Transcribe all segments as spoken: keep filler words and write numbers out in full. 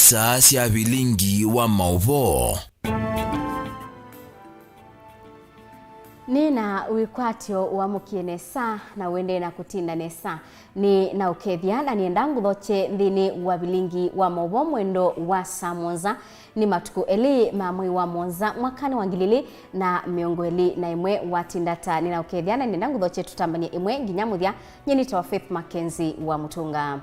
Ndeto sya vilingi wa maũvoo. Nĩ na wĩkwatyo ũamũkie nesa na ũendee na kũtinda nesa. Nĩ na ũkethya na nĩenda ngũthokye nthĩnĩ wa vilingi wa maũvoo mwendo wa saa mũonza. Nĩ matukũ elĩ ma mwei wa mũonza mwakanĩ wa ngili ilĩ na mĩongo ĩlĩ na ĩmwe. Watinda ta nĩ na ũkethya na nĩenda ngũthokye tũtambany'e ĩmwe nginya mũthya. Nyie nĩtawa Faith Mackenzie wa Mũtũnga.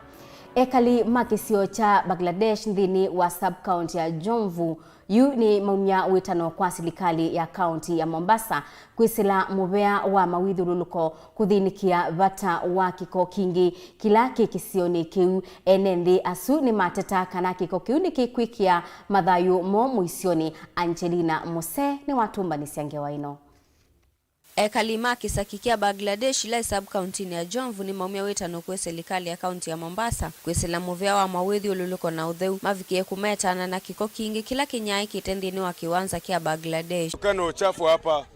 Ekali ma kĩsio kya Bangladesh nthĩnĩ wa sub-county ya Jomvu yu nĩ maumya wĩtano kwa silikalĩ ya kaunti ya Mombasa kwĩsĩla mũvea wa mawĩthyũlũlũko kũthĩnĩkĩa vata wa kĩko kingĩ kĩla kĩ kĩsionĩ kĩu. Ene nthĩ asu nĩmateta kana kĩko kĩu nĩkĩkwĩkĩa mathayũ moo mũisyonĩ. Angelina Muse nĩwatũmbanĩsya ngewa ĩno. Ekali ma kĩsaki kya Bangladesh ila ĩ sub-county-nĩ ya Jomvu nĩmaumya wĩtano kwĩ silikalĩ ya kaunti ya Mombasa kwĩsĩla mũvea wa mawĩthyũlũlũko na ũtheu mavikĩe kũmetana na kĩko kingĩ kĩla kĩnyaĩĩkĩte nthĩnĩ wa kĩwanza kya Bangladesh. Tukana uchafu hapa.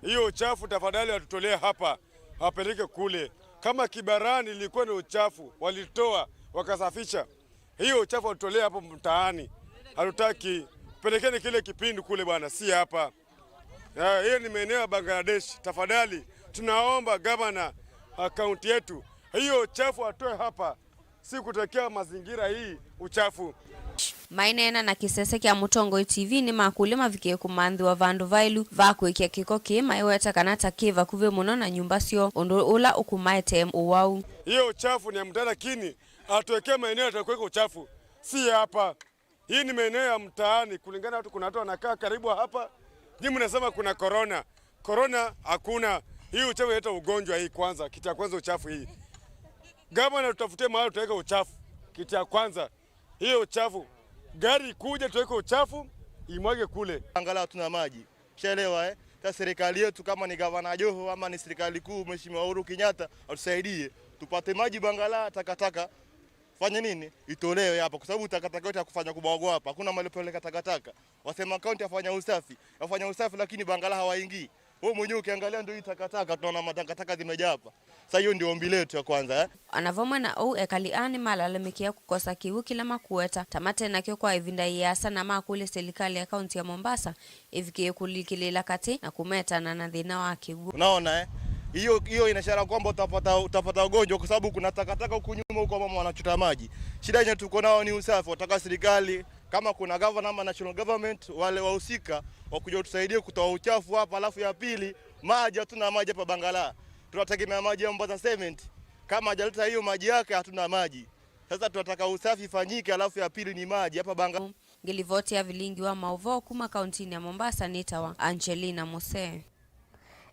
Hiyo uchafu tafadhali watutolee hapa, wapeleke kule. Kama Kibarani ilikuwa na uchafu, walitoa, wakasafisha. Hiyo uchafu watutolee hapo mtaani. Hatutaki. Pelekeni kile kipindu kule bwana, si hapa. Ya, hiyo ni maeneo ya Bangladesh. Tafadhali, tunaomba gavana wa kaunti yetu, hiyo uchafu atoe hapa, si kutekea mazingira hii uchafu. Maineena na kĩsese kya Mũtongoi T V nĩmakũlya mavikĩe kũmanthĩwa vandũ vaĩlu va kũĩkya kĩko kĩĩ maiweta kana ta kĩ vakuvĩ mũno na nyũmba syoo, ũndũ ũla ũkũmaetee ũwau. Hiyo uchafu ni ya mtaa, lakini atuwekee maeneo ya kuweka uchafu, si hapa. Hii ni maeneo ya mtaani, kulingana watu, kuna watu wanakaa karibu hapa. Nyinyi mnasema kuna corona. Corona hakuna. Hii uchafu inaleta ugonjwa hii kwanza, kitu ya kwanza uchafu hii. Gavana, tutafutie mahali tutaweka uchafu, kitu ya kwanza. Hiyo uchafu. Gari ikuje tuweke uchafu, imwage kule. Angalau hatuna maji. Ushaelewa, eh? Sasa serikali yetu, kama ni gavana Joho ama ni serikali kuu, Mheshimiwa Uhuru Kenyatta, atusaidie tupate maji Bangala, takataka fanye nini? Itolewe hapa, kwa sababu takataka yote ya kufanya kubwagwa hapa. Hakuna mahali peleka takataka. Wasema kaunti afanya usafi, afanya usafi, lakini Bangala hawaingii. Wewe mwenyewe ukiangalia ndio hii takataka, tunaona matakataka zimejaa hapa. Sasa hiyo ndio ombi letu ya kwanza, eh? Ona vamwe na ũu, ekali aa nĩmalalamĩkĩa kũkosa kĩw'ũ kĩla makũweta ta mate nakyo kwa ĩvinda yĩasa, na makũlya silikalĩ ya kaunti ya Mombasa ĩvikĩe kũlikĩlĩĩla katĩ na kũmetana na thĩna wa kĩw'ũ. Unaona, eh? Hiyo, hiyo ina ishara kwamba utapata, utapata ugonjwa kwa sababu kuna takataka huku nyuma huko, mama wanachota maji. Shida yenye tuko nao ni usafi, wataka serikali, kama kuna governor ama national government, wale wahusika wakuja utusaidie kutoa uchafu hapa. Alafu ya pili, maji, hatuna maji hapa Bangala. Tunategemea maji ya Mombasa Cement. Kama hajaleta hiyo maji yake, hatuna maji. Sasa tunataka usafi ifanyike, alafu ya pili ni maji hapa Bangala. Ngĩlivoti ya vilingi wa maũvoo kuma kauntinĩ ya Mombasa nĩtawa Angelina Muse.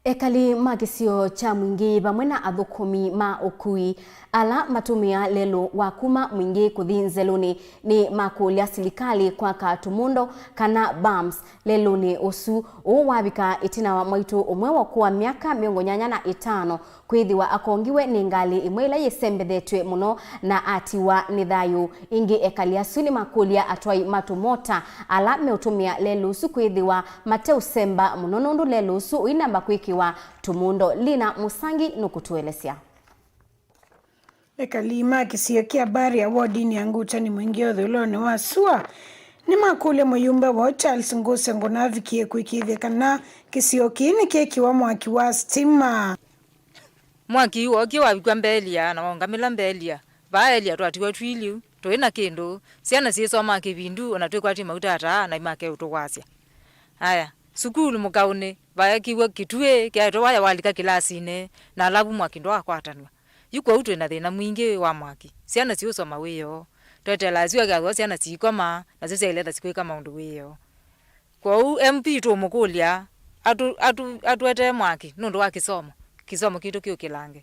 Ekali ma kĩsio kya Mwingĩ vamwe na athũkũmi ma ũkui ala matũmĩaa lelũ wa kuma Mwingĩ kũthi Nzelũnĩ nĩmakũlya silikalĩ kwaka tũmũndo kana bumps lelũnĩ ũsu. Ũũ wavika ĩtina wa mwaitũ ũmwe wa ũkũũ wa myaka mĩongo nyanya na ĩtano kwĩthĩwa akongiwe nĩ ngalĩ ĩmwe ĩla yĩsembethetw'e mũno na atiwa nĩ thayũ. Ĩngĩ, ekali asu nĩmakũlya atwai ma tũmota ala meũtũmĩa lelũ ũsu kwĩthĩwa mateũsemba mũno nũndũ lelũ ũsu ũinamba kwĩkĩwa tũmũndo. Lina Mũsangi nũkũtũelesya. Ekali ma kĩsio kya Baria wodinĩ ya Ngutani Mwingĩ ũthũĩlonĩ wa sua nĩmakũlya mũyumbe woo Charles Ngũsengo navikie kũĩkĩĩthya kana kĩsio kĩĩ nĩkĩkĩwa mwaki wa sitima. Mwaki wookie wavikw'a mbelia na waũngamĩla mbelia. Vaa elia twatiwa twiliu, tũi na kĩndũ. Syana syĩsomaa kĩvindu, o na twĩkwatye mauta ataa na imakeũtũwasya. Aya, sukulu mũkaũnĩ, vaekĩw'e kĩtuĩ kyaetwe waya walika kĩlasinĩ, na alavu mwaki ndwaakwatanw'a. Yu kwoou twĩ na thĩna mwingĩ wa mwaki. Syana siũsoma wĩoo. Tweteelaa syũa kyathũa syana siikoma, nasyo syaĩle ta sikwĩka maũndũ wĩoo. Kwoou M P tũũmũkũlya atũ, atũ, atũetee mwaki nũndũ wa kĩsomo, kĩsomo kitũ kĩũkĩlange.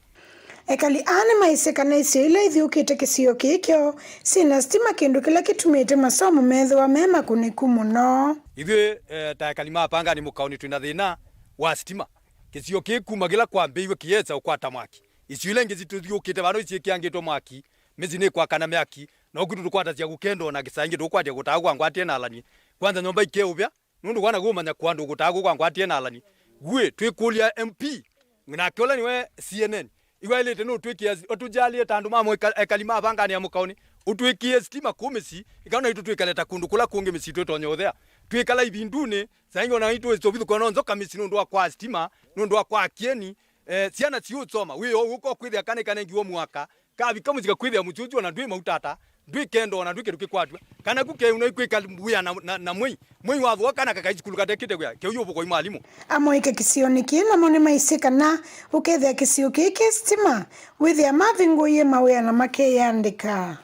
Ekali aa nĩmaisye kana isio ila ithyũkĩte kĩsio kĩĩ kyoo syĩ na sitima, kĩndũ kĩla kĩtumĩte masomo methĩwa me makũnĩku mũno. Ithyĩ, eh, ta ekali ma Pangani mũkaũnĩ twĩ na thĩna wa sitima. Kĩsio kĩĩ kuma kĩla kwambĩĩiwe kĩyesa ũkwata mwaki. Isio ila ingĩ sitũthyũkĩte vano isyĩkĩangĩtwe mwaki, mĩsyĩ nĩkwakana myaki, na ũkwitũ tũkwatasya kũkendwa na kĩsaa ingĩ tũkũkwatya kũtaa kũkwangwatie na alani. Kwanza nyũmba ikeũvya, nũndũ kwana kũmanya kũandũ kũtaa kũkwangwatie na alani. W'ĩ, twĩkũlya M P, nake ũla nĩwe C N N, iwaĩlĩte nũtwĩkĩa ũtũjalĩe ta andũ ma mũika-, ekali ma Pangani ya mũkaũnĩ, Ũtwĩkĩe sitima kũu mĩsyĩ, ĩka naitũ twĩkale ta kũndũ kũla kũngĩ mĩsyĩ twĩtonya ũthea. Twĩkala ivindunĩ, saa ingĩ ona naitũ tũvithũkwa no nzoka mĩsyĩ nũndũ wa kwaa sitima, nũndũ wa kwaa kĩeni. Eh, syana siũsoma, wĩ o ũka kwĩthĩa kana ikanengiwe mwaka, kavika mũsyĩ kakwĩthĩa mũsyĩ ũsu ona ndwĩ mautata, ndwĩ kendo ona ndwĩ kĩndũ kĩkwatw'a. Kana ku keuna ikwĩka wĩa na, na, na mwei, mwei wathũa kana kakai sukulu katekĩte wĩa, kĩu yũvũkwa i mwalimũ. Amũike kĩsionĩ kĩĩ namo nĩmaisye kana ũkethĩa kĩsio kĩĩ kĩ sitima, wĩthĩa mavingũie mawĩa na makeyandĩka.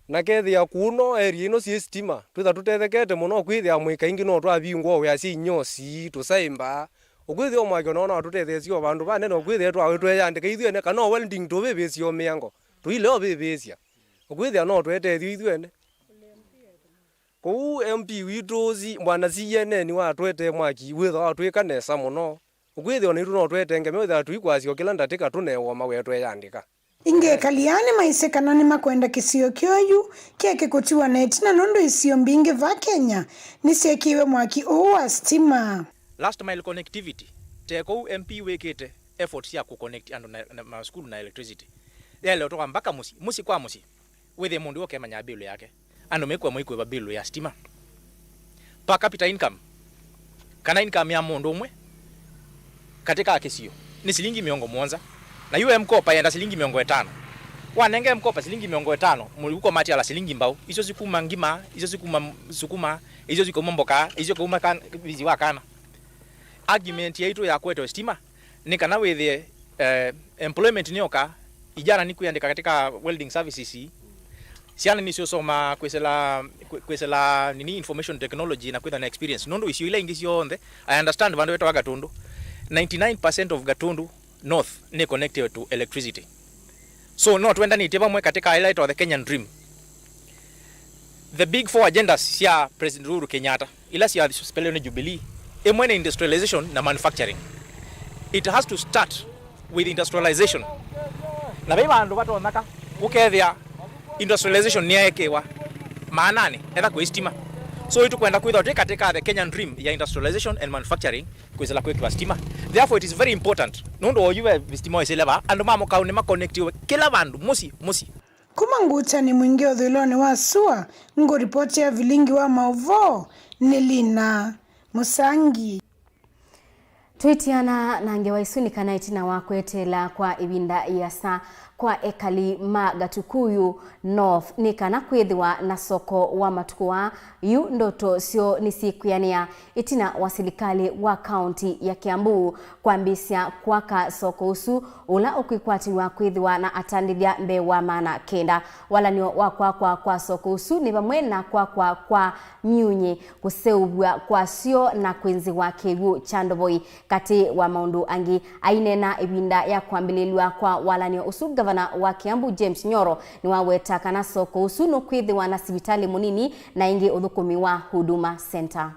Na kethĩa kũu no area ino syĩ sitima, twĩtha tũtethekete mũno kwĩthĩa amũika ingĩ no twavingũa wĩa syĩ inyosi, tũsaĩmba. Ũkwĩthĩa o mwaki ona ona watũtetheesya o vandũ vanene, ũkwĩthĩa twa tweyandĩka ithyĩ ene, kana o welding tũvĩvĩsya o mĩango, tũile o vĩvĩsya. Ũkwĩthĩa no twetethyo ithyĩ ene. Kũu M P witũ si, bwana C N A nĩwatwetee mwaki, wĩtha watwĩka nesa mũno. Ũkwĩthĩa o naitũ no twetengemea, wĩthĩa tũikwasya o kĩla ndatĩka tũneewa o mawĩa tweyandĩka. Ĩngĩ ekali aa nĩmaisye kana nĩmakwenda kĩsio kĩoyu kĩeke kũtiwa na ĩtina nũndũ isio mbingĩ va Kenya nĩsyekĩiwe mwaki ũũ wa sitima. Last mile connectivity, te kũu M P wĩkĩte effort sya kũconnect andũ na, na masukulu na electricity. Yaĩle ũtwawa mpaka mũsyĩ, mũsyĩ kwa mũsyĩ, wĩthĩe mũndũ ũkemanya bill yake. Andũ mekũemwa ikwĩva bill ya sitima. Per capita income, kana income ya mũndũ ũmwe katĩ ka kĩsio, nĩ silingi mĩongo mũonza, na yu M-Kopa yenda silingi mĩongo ĩtano. Wanenga M-Kopa silingi mĩongo ĩtano, mũliu ũkomatiala silingi mbaũ, icio sikuma ngima, icio sikuma sukuma, icio sikuma mboka, icio kuma kan-, vizi wa kana. Argument yaitũ ya kũete sitima nĩ kana wĩthĩe, eh, employment nĩyoka, ijana nĩkwĩandĩka katika welding services, syana nĩsyũsoma kwĩsĩla, kwĩ-, kwĩsĩla nini, information technology na kwĩtha na experience nũndũ isio ila ingĩ syonthe. I understand vandũ vetawa Gatundu, ninety-nine percent of Gatundu North nĩ connected to electricity. So no twendanĩtye vamwe katika ĩla ĩtawa the Kenyan Dream. The big four agendas sya President Uhuru Kenyatta, ila syaspelewe nĩ Jubilee, ĩmwe nĩ industrialization na manufacturing. It has to start with industrialization. Na vai vandũ vatonyaka ũkethĩa industrialization nĩyaekewa maananĩ etha kwĩ sitima. So ĩtũkwenda kwĩthwa twĩ katika the Kenyan Dream ya industrialization and manufacturing kwĩsĩla kwĩkĩwa sitima. Therefore it is very important nũndũ oyu ve sitima wesĩle vaa, andũ ma mũkaũ nĩmakonektiwe kĩla vandũ, mũsyĩ mũsyĩ. Kuma Ngutani, mwingĩ ũthũĩlonĩ wa sua, ngũripoti ya vilingi wa maũvoo nĩ Lina Mũsangi. Twĩtiana na ngewa isu nĩ kana ĩtina wa kweteela kwa ĩvinda ĩasa kwa ekali ma Gatukuyu North nĩ kana kwĩthĩwa na soko wa matukũ aa, yu ndoto syoo nĩsyĩkwĩanĩa ĩtina wa silikalĩ wa kaunti ya Kiambu kwambĩĩsya kwaka soko ũsu ũla ũkwĩkwatĩw'a kwĩthĩwa na atandĩthya mbee wa maana kenda. Walan'yo wa kwakwa kwa soko ũsu nĩ vamwe na kwakwa kwa myunyĩ, kũseũvw'a kwa syoo na kwĩnzĩwa kĩw'ũ kya ndovoi, katĩ wa maũndũ angĩ. Aineena ĩvinda ya kwambĩlĩlw'a kwa walan'yo ũsu, ngavana wa Kiambu James Nyoro nĩwaweta kana soko ũsu nũkwĩthĩwa na sivitalĩ mũnini na ĩngĩ ũthũkũmi wa Huduma Center.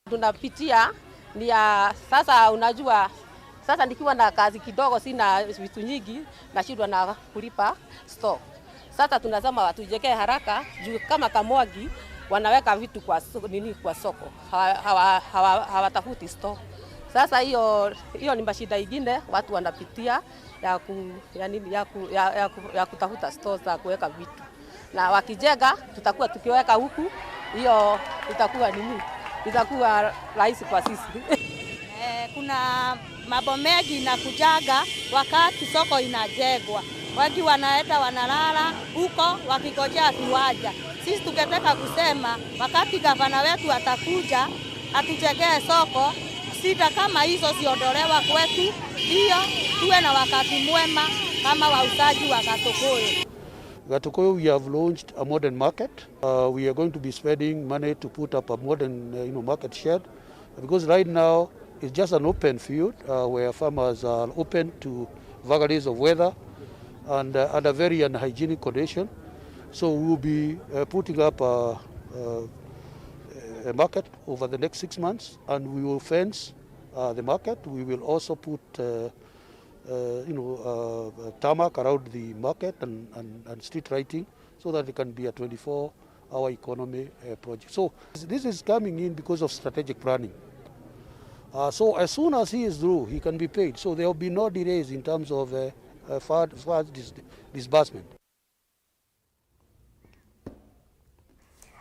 Tunapitia ni ya sasa, unajua sasa nikiwa na kazi kidogo, sina vitu nyingi, nashindwa na kulipa store. Sasa tunasema watujekee haraka juu kama Kamwagi wanaweka vitu kwa so-, nini, kwa soko. Hawa-, hawa-, hawa-, hawatafuti store. Sasa hiyo, hiyo ni mashida ingine watu wanapitia ya ku-, ya nini, ya ku-, ya, ya ku-, ya kutafuta store za kuweka vitu. Na wakijenga, tutakuwa tukiweka huku, hiyo itakuwa nini? Itakuwa rahisi kwa sisi. Eh, kuna mambo mengi inakujaga wakati soko inajengwa. Wengi wanaenda wanalala huko wakingojea viwanja. Sisi tungetaka kusema wakati gavana wetu atakuja atujengee soko, shida kama hizo ziondolewa kwetu, ndio tuwe na wakati mwema kama wauzaji wa Gatukuyu. Gatukuyu, we have launched a modern market. Uh, we are going to be spending money to put up a modern, uh, you know, market shed, because right now it's just an open field, uh, where farmers are open to vagaries of weather and, uh, under very unhygienic condition. So we will be, uh, putting up a, a, a market over the next six months, and we will fence, uh, the market. We will also put, uh, uh, you know, uh, uh, tarmac around the market and, and, and street lighting so that it can be a twenty-four hour economy, uh, project. So this is coming in because of strategic planning. Uh, so as soon as he is through, he can be paid. So there will be no delays in terms of, uh, uh, fund, fund dis-, disbursement.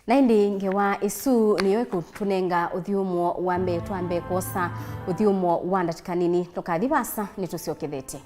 Na ĩndĩ ngewa ĩsu nĩyo ĩkũtũnenga ũthyũmũo wa mbee. Twambe kwosa ũthyũmũo wa ndatĩka nini. Ndũkathi vaasa, nĩtũsyokethete.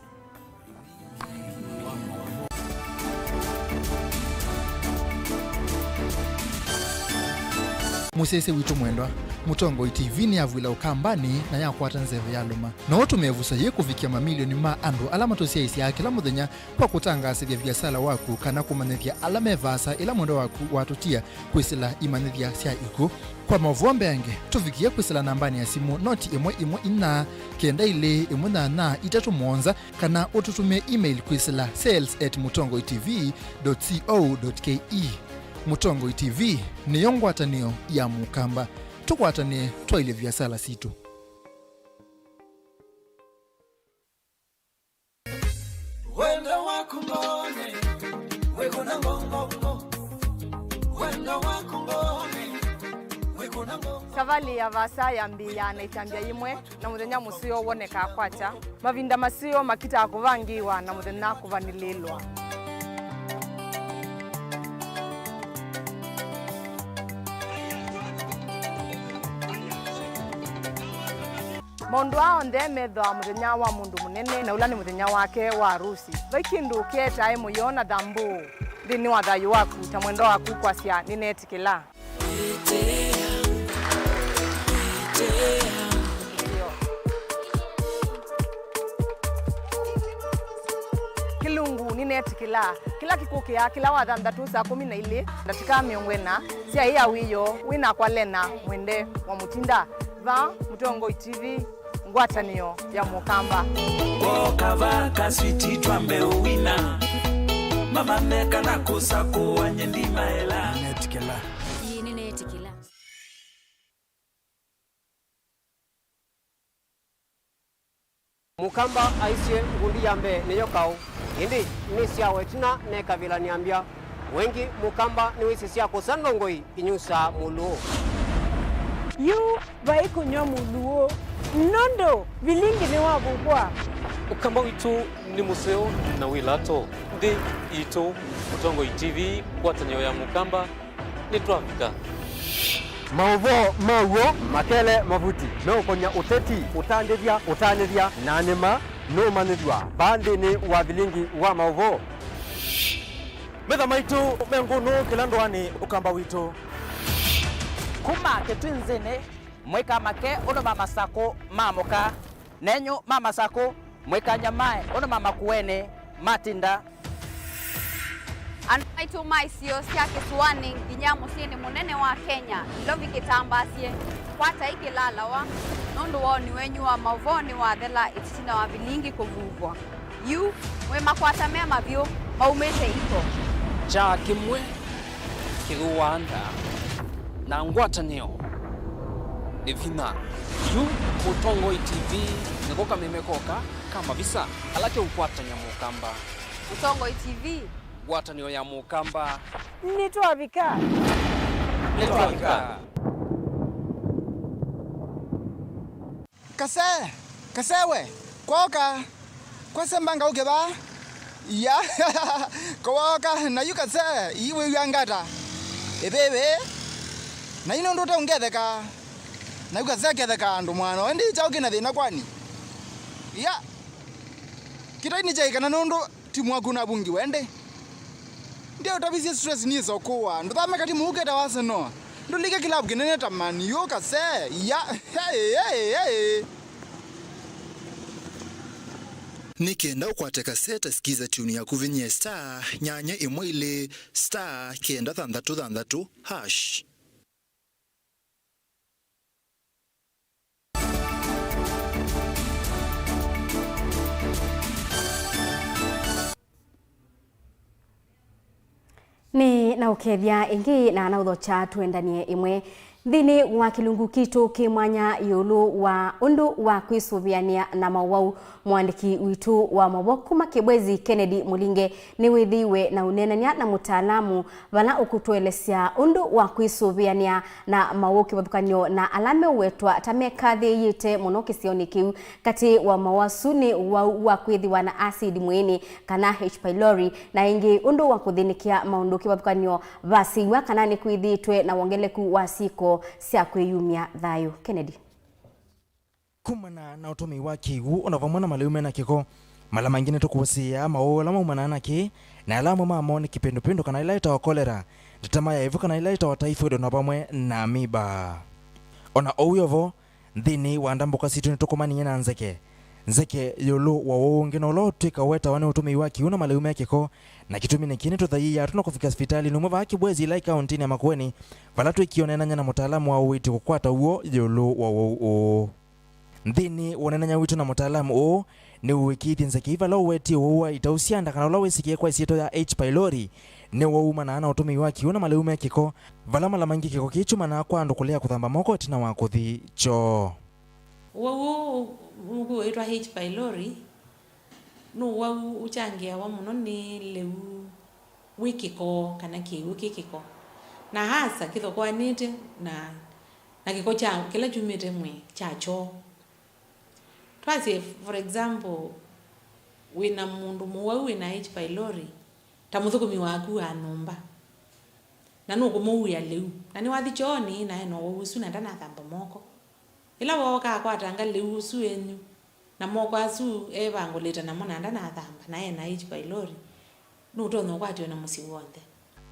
Mũsyaĩĩsya witũ mwendwa, Mũtongoi T V nĩyavw'ĩla Ũkambanĩ na yakwata nzeve ya lũma. No ũtũme ĩvuso yĩĩ kũvikĩa mamilioni ma andũ ala matũsyaĩĩsyaa kĩla mũthenya kwa kũtangaasĩthya viasala waku kana kũmanyĩthya ala me vaasa ĩla mwendwa waku watũtia kwĩsĩla imanyĩthya sya ikw'ũ. Kwa maũvoo mbeange, tũvikĩe kwĩsĩla nambanĩ ya simũ noti ĩmwe ĩmwe inya kenda ilĩ ĩmwe nyanya itatũ mũonza, kana ũtũtũmĩe email kwĩsĩla sales at mũtongoi T V dot co dot K E. Mũtongoi T V nĩyo ngwatanĩo ya Mũkamba. Tũkwatanĩe twaĩlye viasala sitũ. Wendo waku mbone, wĩkũna ngongongo. Wendo waku mbone, wĩkũna ngongongo. Savalĩ ya vaasa yambĩĩaa na ĩtambya yĩmwe, na mũthenya mũseo wonekaa kwakya. Mavinda maseo makitaa kũvangĩĩwa, na mũthenya kũvanĩlĩĩlwa. Maũndũ aa onthe methĩawa mũthenya wa mũndũ mũnene, na ũla nĩ mũthenya wake wa arusi. Vai kĩndũ kĩetae mũyo na thambũũ nthĩnĩ wa thayũ waku ta mwendwa waku kwasya, "Nĩneetĩkĩla." Kĩlungu, "Nĩneetĩkĩla." Kĩla kĩkũkĩa kĩla wa thanthatũ saa kũmi na ilĩ ndatĩka mĩongo ĩna sya ĩa wĩoo, wĩ nakwa Lena Mwende wa Mũtinda, vaa Mũtongoi T V, ngwatanĩo ya Mũkamba. Woka vaa kaswiti twambe ũwina. Mama mekana kũsakũa nye ndimaela. Nĩneetĩkĩla. Ĩĩ, nĩneetĩkĩla. Mũkamba aisye, "Ngundi ya mbee nĩyo kaũ, ĩndĩ nĩsyawa ĩtina nekavĩla nĩambya." Wengĩ Mũkamba nĩwĩsĩ sya kũsa ndongoi inyusaa mũlũũ. Yu vai kũnyw'a mũlũũ, nũndũ vilingi nĩwavukwa. Ũkamba witũ nĩ mũseo na wĩ lato. Nthĩ itũ, Mũtongoi T V, ngwatanĩo ya Mũkamba, nĩtwavika. Maũvoo ma w'o makele mavuti meũkony'a ũteti, ũtandĩthya, ũtanĩthya, na nĩma nũũmanyĩthw'a vaa nthĩnĩ wa vilingi wa maũvoo. Metha maitũ me ngũnũ kĩla ndũanĩ Ũkamba witũ. Kuma Kĩtwinzĩnĩ, mũikamake ũndũ ma Masakũ maamũka. Nenyu ma Masakũ, mũikanyamae ũndũ ma Makueni matinda. Andũ maitũ ma isio sya kĩsũanĩ nginya mũsyĩnĩ mũnene wa Kenya, Nairobi kĩtambaasye, kwatai kĩlalawa, nũndũ woni wenyu wa maũvoo nĩwathela ĩtina wa vilingi kũvuvwa. Yu, mwĩ makwata me mavyũ maumĩte iko. Kyaa kĩmwe kĩthũaa ndaa, na ngwatanĩo nĩ vinya. Yu Mũtongoi T V nĩko kameme koka ka mavisa ala keũkwatany'a Mũkamba. Mũtongoi T V. Ngwatanĩo ya Mũkamba. Nĩtwavika. Nĩtwavika. Kase, kase we, kwoka, kwase mbanga ũke vaa. Ya, kwoka, na yu kase, ii wĩw'a ngata. Ĩvĩvĩ, na yu nũndũ ũteũngetheka. Na yu kase ketheka andũ mwana, ĩndĩ kyaũ kĩna thĩna kwani? Ya, kĩtai nĩ kyaĩ kana nũndũ timu waku navungiwe ĩndĩ. Ndeũtavisye stress nĩsokũa. Ndũthame kati mũuke ta Arsenal. Ndũlike kilabu kĩnene ta Man U kase. Ya. Hey, hey, hey. Nĩ kenda ũkwate kaseta, sikiza tune yaku, vinyĩe star nyanya ĩmwe ilĩ star kenda thanthatũ thanthatũ hash. Nĩ na ũkethya ĩngĩ na na ũthokya tũendanie ĩmwe. Nthĩnĩ wa kĩlungu kitũ kĩ mwanya ĩũlũ wa ũndũ wa kwĩsũvĩanĩa na mowau, mũandĩki witũ wa maũvoo kuma Kĩbwezi, Kennedy Mũlinge, nĩwĩthĩiwe na ũneenany'a na mũtaalamu vala ũkũtũelesya ũndũ wa kwĩsũvĩanĩa na mowau kĩvathũkany'o na ala meũwetwa ta mekathĩĩte mũno kĩsionĩ kĩu. Katĩ wa mowau asu nĩ ũwau wa kwĩthĩwa na acid mwĩĩnĩ, kana H. pylori, na ĩngĩ ũndũ wa kũthĩnĩkĩa maũndũ kĩvathũkany'o va syĩw'a kana nĩkwĩthĩĩtwe na wongeleku wa syĩko sya kwĩyumya thayũ. Kennedy. Kumana na ũtũmĩi wa kĩw'ũ, o na vamwe na malĩu me na kĩko, mala maingĩ nĩtũkũsĩĩaa mowau ala maumanaa na kĩĩ, na ala amwe mamo nĩ kĩpindupindu kana ĩla ĩtawa cholera, ndatama ya ĩvu kana ĩla ĩtawa typhoid, o na vamwe na amoeba. O na ũu wĩ o vo, nthĩnĩ wa ndambũka sitũ nĩtũkomanie na nzeke. Nzeke ĩũlũ wa ũwau ũngĩ na ũla ũtw'ĩka ũetawa nĩ ũtũmĩi wa kĩw'ũ na malĩu me kĩko, na kĩtumi nĩ kĩĩ nĩtũthaiĩaa tũna kũvika sivitalĩnĩ ũmwe vaa Kĩbwezi ĩla ĩ kaũntĩnĩ ya Makueni, vala twĩkie ũneenany'a na mũtaalamu wa ũiiti kũkwata w'o ĩũlũ wa ũwau ũũ. Nthĩnĩ wa ũneenany'a witũ na mũtaalamu ũũ, nĩwĩkĩĩthye nzeke ii vala ũwetie ũwau wa itau sya nda kana ũla wĩsĩkĩe kwa ĩsyĩtwa ya H. pylori, nĩ ũwau umanaa na ũtũmĩi wa kĩw'ũ na malĩu me kĩko, vala mala maingĩ kĩko kĩĩ kyumanaa kwa andũ kũlea kũthamba moko ĩtina wa kũthi kyoo. Ũwau ũũ ũkwĩtwa H. pylori nĩ ũwau ũkyangĩawa mũno nĩ lĩu wĩ kĩko kana kĩw'ũ kĩ kĩko, na hasa kĩthokoanĩte na, na kĩko kya, kĩla kyumĩte mwĩĩ kya kyoo. Twasye, for example, wĩ na mũndũ mũwau wĩ na H. pylori, ta mũthũkũmi waku wa nyũmba, na nũkũmũuĩa lĩu, na nĩwathi kyoonĩ na ena ũwau ũsu na ndanathamba moko. Ĩla wooka akwatanga lĩu ũsu wenyu, na moko asu evangũlĩte namo na ndanathamba, na ena H. pylori, nũtonya ũkwatiwe na mũsyĩ w'onthe.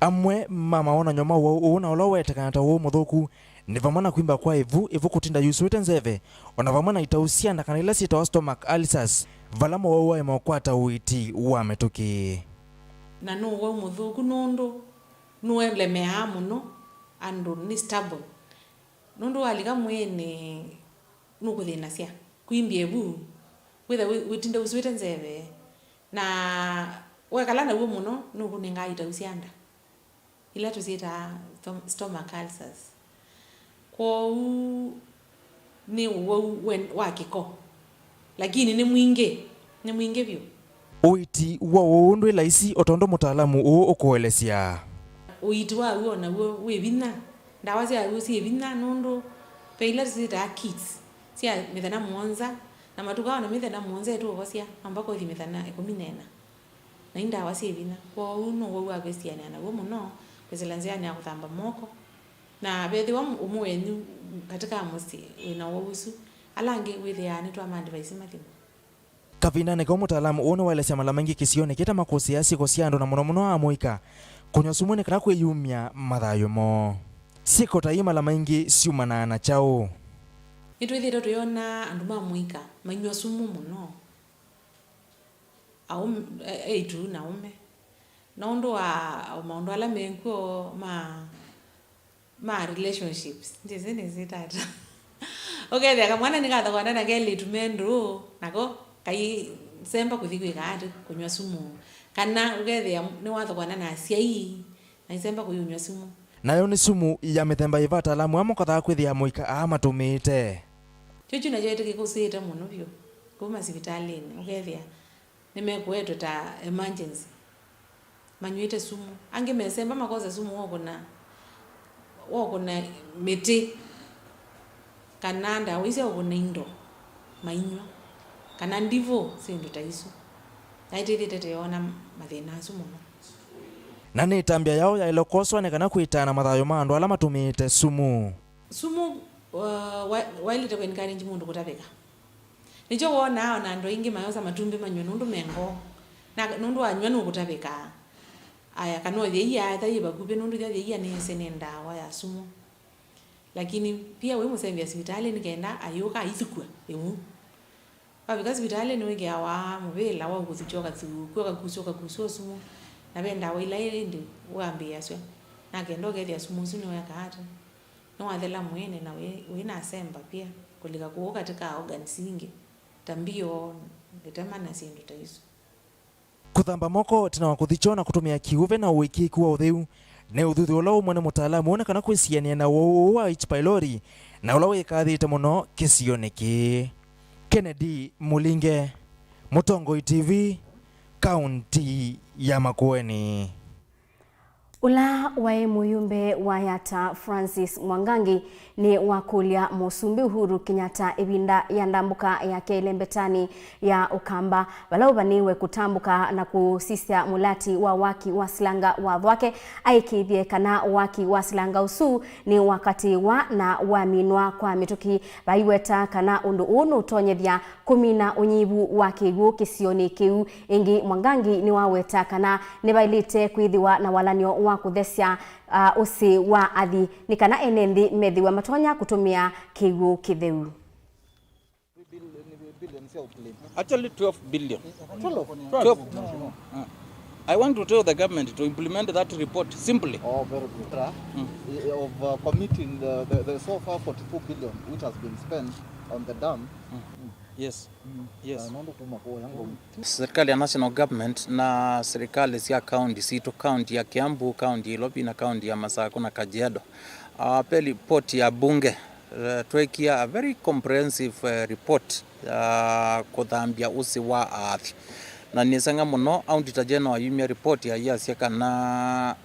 Amwe ma mawonany'o ma ũwau ũũ na ũla ũwetekana ta ũwau mũthũku nĩ vamwe na kwimba kwa ĩvu, ĩvu kũtinda yusũĩte nzeve, o na vamwe na itau sya nda kana ila syĩtawa stomach ulcers, vala mũwau waema ũkwata ũiiti wa mĩtũkĩ. Na nĩ ũwau mũthũku nũndũ nũlemeaa mũno andũ, nĩ stubborn. Nũndũ walika mwĩĩnĩ nũkũthĩnasya, kwimbya ĩvu, wĩtha wĩ-, wĩtinde ũsũĩte nzeve, na wekala naw'o mũno nũkũnengaa itau sya nda, ila tũsyĩtaa stom-, stomach ulcers. Kwoou nĩ ũwau we-, wa kĩko, lakini nĩ mwingĩ, nĩ mwingĩ vyũ. Ũiiti wa ũwau ndwĩ laisi, o tondũ mũtaalamu ũũ ũkũelesya. Ũiiti waw'o o naw'o wĩ vinya. Ndawa syaw'o syĩ vinya nũndũ ve ila tũsyĩtaa kits sya mĩthenya mũonza, na matukũ aa ona mĩthenya mũonza ĩtũũvosya, no mpaka ũthi mĩthenya ĩkũmi na ĩna. Na i ndawa syĩ vinya. Kwoou nĩ ũwau wa kwĩsianĩa naw'o mũno kwĩsĩla nzĩanĩ ya kũthamba moko. Na vethĩwa ũmwe wenyu katĩ ka mũsyĩ wĩ na ũwau ũsu, ala angĩ wĩthĩaa nĩtwamaandĩvaisi mathimũ. Kavindanĩ kau, mũtaalamu ũũ nĩwaelesya mala maingĩ kĩsionĩ kĩĩ ta makũsĩĩa syĩko sya andũ na mũno mũno amũika kũnyw'a sumu nĩ kana kwĩyumya mathayũ moo. Syĩko ta ii mala maingĩ syumanaa na kyaũ? Nĩtwĩthĩĩtwe tũyona andũ ma mũika mainyw'a sumu mũno, aũm-, e-, eĩtu na aũme, nũndũ wa maũndũ ala mekw'o ma ma relationships, ndyĩsĩ nĩsyĩta ata. Ũkethĩa kamwana nĩkathokana na kelĩtu me ndũũ, nako kaisemba kũthi kwĩka ati, kũnyw'a sumu. Kana ũkethĩa nĩwathokana na asyai, na isemba kũiũnyw'a sumu. Nayo nĩ sumu ya mĩthemba yĩva ataalamu aa mokathaa kwĩthĩa amũika aa matũmĩĩte? Kyo kyu nakyo ĩtĩ kĩkũsĩĩte mũno vyũ kuma sivitalĩnĩ, ũkethĩa nĩmekũetwe ta emergency, manyw'ĩte sumu. Angĩ mesemba makosa sumu wa ũkũna, wa ũkũna mĩtĩ, kana ndawa ii sya ũkũna indo mainyw'a, kana ndivũ, syĩndũ ta isu. Na ĩtĩthĩte tũyona mathĩna asu mũno. Na nĩ ĩtambya yaũ yaĩle koswa nĩ kana kwĩtaa na mathayũ ma andũ ala matũmĩĩte sumu? Sumu, uh, wa-, waĩlĩte kũ encourage mũndũ kũtavĩka. Nĩkyo wonaa ona andũ aingĩ mayosa matumbĩ manywe nũndũ me ngoo. Na nũndũ wanyw'a nũkũtavĩkaa. Aya, kana ũthyaia, ata yĩ vakuvĩ, nũndũ ĩthyaia nĩĩsĩ nĩ ndawa ya sumu. Lakini pia wĩ mũsembya sivitalĩ nĩ kenda ayũka aithukw'a ĩvu. Wavika sivitalĩ nĩwĩkĩawa mũvĩla wa ũkũthukya ũkathukwa, ũkakuswa, ũkakuswa sumu. Na ve ndawa ila ĩndĩ wambĩĩasw'a. Na kenda ũkethĩa sumu ũsu nĩweka ata? Nĩwathela mwĩĩnĩ na wĩ, wĩ na semba pia kũlika kũũ katĩ ka organs ingĩ, ta mbio, ĩtema na syĩndũ ta isu. Kũthamba moko ĩtina wa kũthi kyoo na kũtũmĩa kĩw'ũ ve na ũĩkĩĩku wa ũtheu Nĩ ũthuthuo ũla ũmwe nĩ mũtaalamu wonekana kwĩsianĩa na ũwau ũũ wa H. pylori, na ũla wĩkathĩte mũno kĩsionĩ kĩĩ. Kennedy Mũlinge, Mũtongoi T V, kaunti ya Makueni. Ũla waĩ mũyumbe wa Yatta Francis Mwangangi nĩ wakũlya Mũsumbĩ Uhuru Kenyatta ĩvinda ya ndambũka yake ĩlembetanĩ ya Ũkamba, vala ũvanĩĩwe kũtambũka na kũsisya mũlati wa waki wa silanga wa Thwake, aĩkĩĩthye kana waki wa silanga ũsu nĩ wakatĩĩwa na waminwa kwa mĩtũkĩ, vaiweta kana ũndũ ũũ nũtonyethya kũmina ũnyivu wa kĩw'ũ kĩsionĩ kĩu. Ĩngĩ, Mwangangi nĩwaweta kana nĩvaĩlĩte kwĩthĩwa na walany'o wa kũthesya, ah, ũsĩ wa athi nĩ kana ene nthĩ methĩwe matonya kũtũmĩa kĩw'ũ kĩtheu. Actually, twelve billion. Twelve. Uh, I want to tell the government to implement that report simply. Oh, very good. Mm. Of, uh, committing the, the, the so far forty-four billion which has been spent on the dam. Mm. Yes. Yes. Serikali ya national government na serikali sya county sitũ, county ya Kiambu, county ya Nairobi, na county ya Masakũ na Kajiado. Ah, pe report ya bunge, eh, tweekie a very comprehensive, eh, report ya kũthambya ũsĩ wa athi. Na nĩseng'a mũno, Auditor General ayumya report ya yasya kana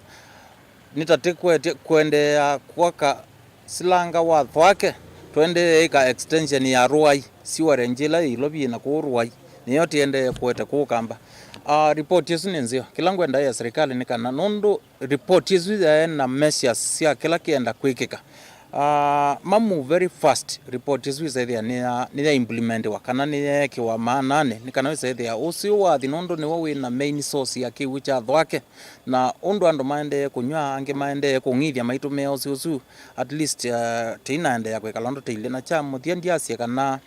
nĩtatĩkwetye kũendeea kwaka silanga wa Thwake, tũendee ĩka extension ya Rũai, sewerage ĩla yĩ Nairobi na kũu Rũai, nĩyo tĩendee kũete kũu Kamba. Ah, report ĩsu nĩ nzeo. Kĩla ngwenda ya serikali nĩ kana, nũndũ report ĩsu yaĩ na measures sya kĩla kĩenda kwĩkĩka, ah, ma move very fast report ĩsu ĩsaĩthĩa nĩya, nĩya implementiwa kana nĩyeekĩwa maananĩ, nĩ kana ĩsaĩthĩa ũsĩ ũũ wathi, nũndũ nĩw'o wĩ na main source ya kĩw'ũ kya Thwake. Na ũndũ andũ maendee kũnyw'a, angĩ maendee kũng'ithya maitũmĩa ũsĩ ũsu, at least, uh, tĩinaendeea kwĩkala ũndũ tĩilĩ. Na kya mũthya, ndyasye kana,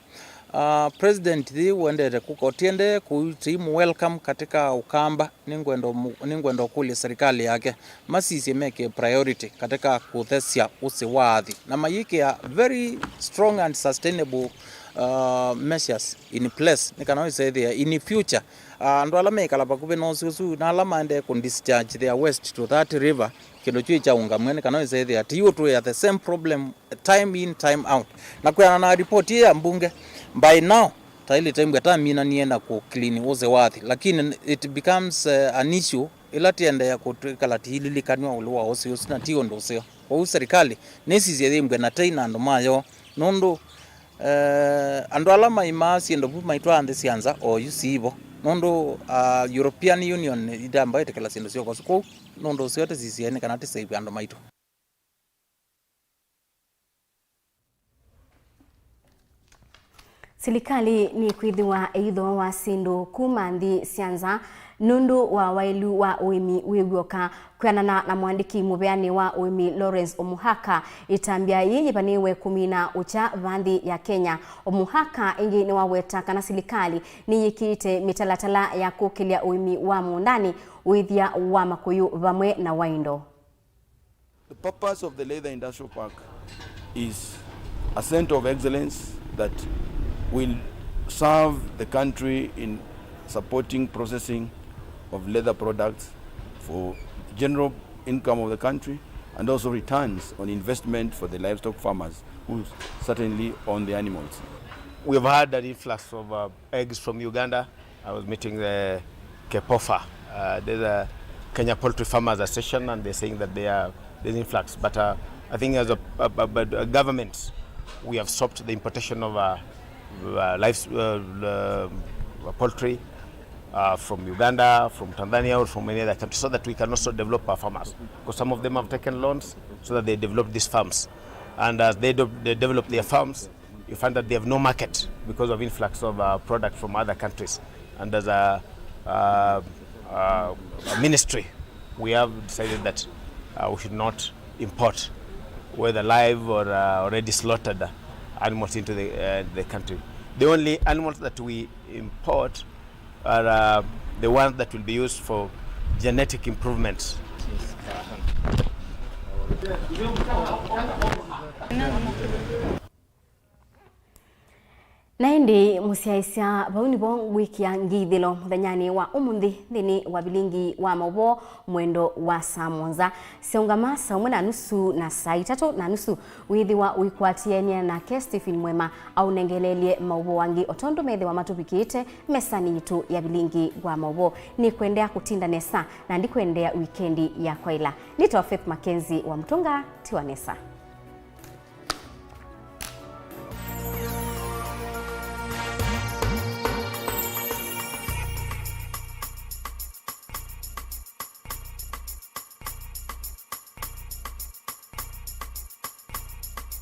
uh, President thĩ ũendete kũka, ũtiendee kũi-, tĩimũ welcome katika Ũkamba. Nĩngwenda ũmũ-, nĩngwenda ũkũlya serikali yake masisye meke priority katika kũthesya ũsĩ wa athi, na mayĩkĩa very strong and sustainable, uh, measures in place, nĩ kana wĩsethĩa in future, ah, andũ ala meĩkala vakuvĩ na ũsĩ ũsu na ala maendee kũ discharge their waste to that river, kĩndũ kyu kyaũngamw'e, nĩ kana wĩsethĩa ti ũtwĩa the same problem time in, time out. Na kwĩana na report ĩĩ ya mbunge, by now taĩlĩ taimbwa taminanie na kũ clean ũsĩ wa athi, lakini it becomes, eh, an issue ĩla tiendeea kũtwĩkala tiililikanw'a ũlũ wa ũsĩ ũsu, na ti ũndũ ũseo. Kwoou serikali nĩsisye yĩmbwe na tei na andũ mayo, nũndũ, eh, andũ ala maimaa syĩndũ vu maitwaa nthĩ sya nza oyu siivo, nũndũ, ah, European Union itamba ĩtĩkĩla syĩndũ syoko ũsu. Kwoou nũndũ ũseo tĩsisye nĩ kana tĩsave andũ maitũ. Silikalĩ nĩkwĩthĩwa ĩithooa syĩndũ kuma nthĩ sya nza nũndũ wa waĩlu wa ũĩmi wĩ w'oka. Kwĩanana na mũandĩki mũveanĩ wa ũĩmi Lawrence Omuhaka, ĩtambya yĩĩ yĩvanĩĩwe kũmina ũkya va nthĩ ya Kenya. Omuhaka ĩngĩ nĩwaweta kana silikalĩ nĩyĩkĩĩte mĩtalatala ya kũkĩlya ũĩmi wa mũũndanĩ, ũĩthya wa makũyũ vamwe na wa indo. The purpose of the Leather Industrial Park is a center of excellence that will serve the country in supporting processing of leather products for general income of the country and also returns on investment for the livestock farmers who certainly own the animals. We have had an influx of, uh, eggs from Uganda. I was meeting the KEPOFA, uh, the, the Kenya Poultry Farmers Association, and they're saying that they are, there's influx. But, uh, I think as a, a, a, a government, we have stopped the importation of, uh, uh, lives, uh, uh, poultry, uh, from Uganda, from Tanzania, or from any other country, so that we can also develop our farmers. Because some of them have taken loans so that they develop these farms. And as they, de- they develop their farms, you find that they have no market because of influx of, uh, product from other countries. And as a, uh, uh, a ministry, we have decided that, uh, we should not import, whether live or, uh, already slaughtered animals into the, uh, the country. The only animals that we import are, uh, the ones that will be used for genetic improvements. Na ĩndĩ mũsyaĩĩsya, vau nĩvo ngwĩkĩa ngĩithĩlo mũthenyanĩ wa ũmũnthĩ nthĩnĩ wa vilingi wa maũvoo mwendo wa saa mũonza. Syaũngama saa ũmwe na nusu na saa itatũ na nusu, wĩthĩwa ũikwatĩanĩa nake Stephen Mwema aũnengeleelye maũvoo angĩ o tondũ methĩwa matũvikĩte mesanĩ yitũ ya vilingi wa maũvoo. Nĩkwendea kũtinda nesa na ndikwendea wikendi ya kwaĩla. Nĩtawa Faith Mackenzie wa Mũtũnga. Tiwa nesa.